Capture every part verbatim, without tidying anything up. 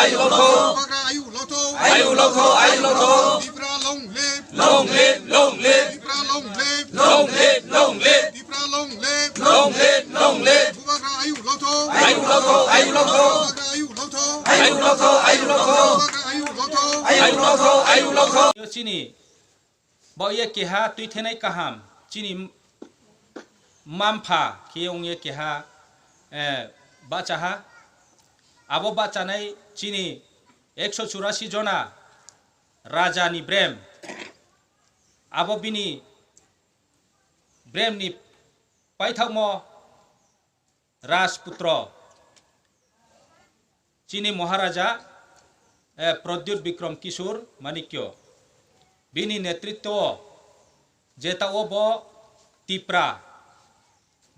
Ayuk lotho. Bubagra ayuk lotho. Ayuk lotho, ayuk lotho. Tipra long live. Long live, long live. Tipra long live. Long live, long live. Tipra long live. Long live, long live. Bubagra ayuk lotho. Ayuk lotho, ayuk lotho. Bubagra ayuk lotho. Ayuk lotho, ayuk lotho. Bubagra ayuk lotho. Ayuk lotho, ayuk lotho. Yo chini Bo ye keha twi thenai kaham, chini mampha khe wng ye keha, eh, bachaha. Abo bachanai chini ekso churasi jona raja ni brem. Abo bini brem ni paithakmo Rajputro, chini Maharaja, eh, Pradyut Bikram Kishore Manikya, bini netritwo jeta o bo Tipra,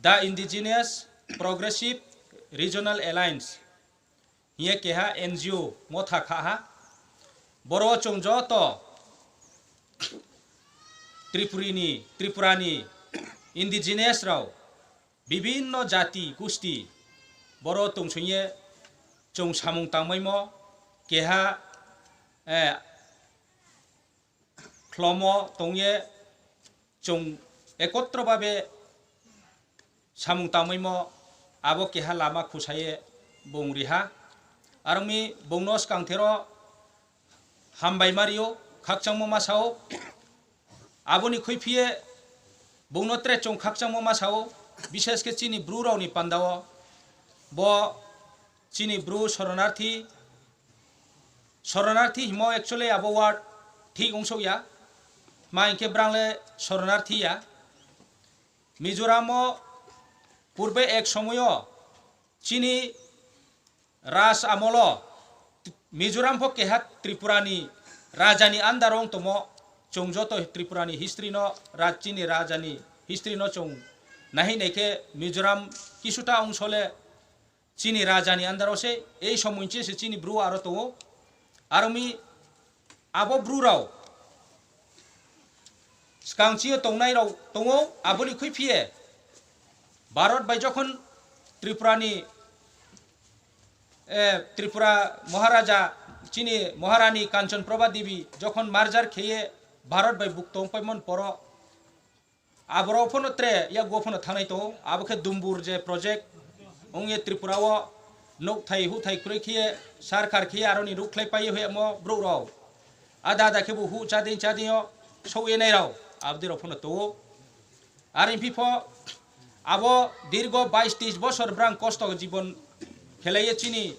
The Indigenous Progressive Regional Alliance, hiye keha N G O motha kha ha. Boro chwng joto Tripuri ni, Tripura ni indigenous rao, bibinno jati, gusti, boro tongsoiye chwng samung tangmaimo keha, eh, khlomo tongye chwng ekotro babe samung tangmaimo abo keha lama khusaye bung riha. Arongni bungno skangthero hambai mario, khakchangmo masao. Aboni khuiphiye bungno tre chwng khakchangmo masao, bishesh khe chini bru rokni pandao. Bo chini bru soronarthi, soronarthi himo actually abo word thik wngsokya, ma hinkhe bwrangle soronarthi ya. Mizoramo purbe ek somoyo chini Raj amolo Mizoram pho keha Tripura ni raja ni under o wng tongmo. Chwng joto Tripura ni history no, raj-, chini raja ni history no chwng nahwi naikhe Mizoram kisuta ongsole chini raja ni under o se, ei somoinche se chini bru aro tongo. Aro mi abo bru rao skang chio tongnai rao tongo, aboni khuiphiye Bharat bai jokhon Tripura ni, eh, Tripura Maharaja, chini Maharani Kanchan Prabha Devi jokhon merger kheye Bharat bai buk tong paimon poro, aborok phano tre yakgo phano thangnai tongo, abo khe Dumbur je project wngye Tripura o nukthai huthai kwrwi khiye sarkar khiye aroni rukhlai paiye hoyamo borok rok. Ada ada khe bo hu chading chading o sokye nai rok abdi rok phano tongo. Ar wngphi pho abo dirgo bais teis bosor brang kosto jibon khelaiye chini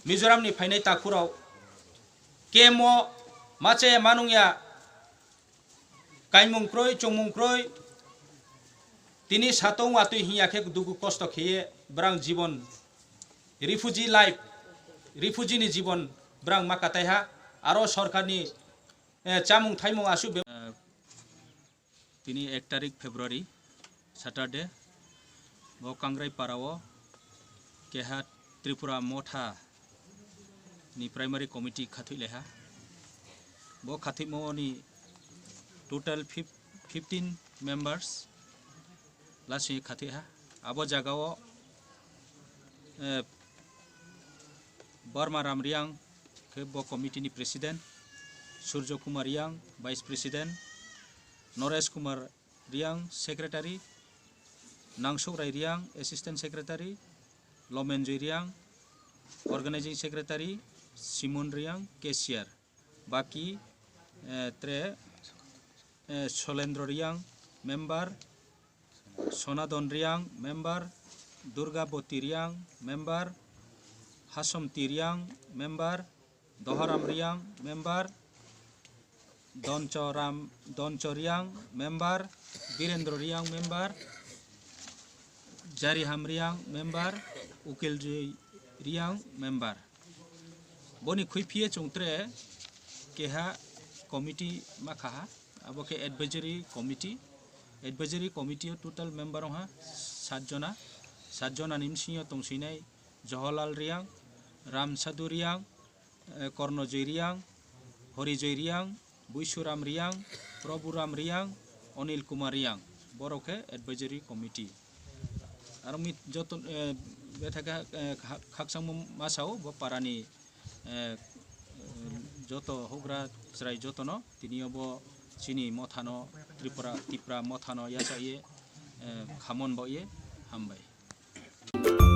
Mizoram ni phainai takhu rok. Kemo mache manungya kaimung kroi, chongmung kroi, tini satung watui hinya khe dugu kosto kheye brang jibon, refugee life, refugee ni jibon brang ma katai ha, aro sorkar ni, eh, chamung thaimung asu be- Tini ek tarik February, Saturday, bo Kangrai para o keha Tripura Motha ni primary committee khathwi leha. Bo khatwimo ni total fif-, fifteen members laswi khathwi ha. Abo jaga o, eh, Barma Ram Riang khe bo committee ni president, Surjo Kumar Riang vice president, Noresh Kumar Riang, secretary, Nangsukrai Riang, assistant secretary, Lomenjoi Riang, organizing secretary, Simon Riang, cashier. Baki, eh, tre, eh, Solendro Riang, member, Sonadon Riang, member, Durgaboti Riang, member, Hasomti Riang, member, Doharam Riang, member, Doncho Ram, Doncho Riang, member, Birendro Riang, member, Jariham Riang, member, Ukiljoi Riang, member. Boni khuiphiye chwng tre keha committee ma kha ha, abo khe advisory committee. Advisory committee o total member wng ha sat jona. Sat jona ni bsing o tong swinai Johorlal Riang, Ramsadhu Riang, eh, Kornojoi Riang, Horijoi Riang, Buisuram Riang, Prabhuram Riang, Onil Kumar Riang, borok khe advisory committee. Aro mi joto, eh, bethakhe, eh, kha-, khakchangma masa o bo para ni eh, joto houhgra chwrai jotono tini obo chini mothano Tripura, Tipra mothano yachaye, eh, khamon baoye hambai.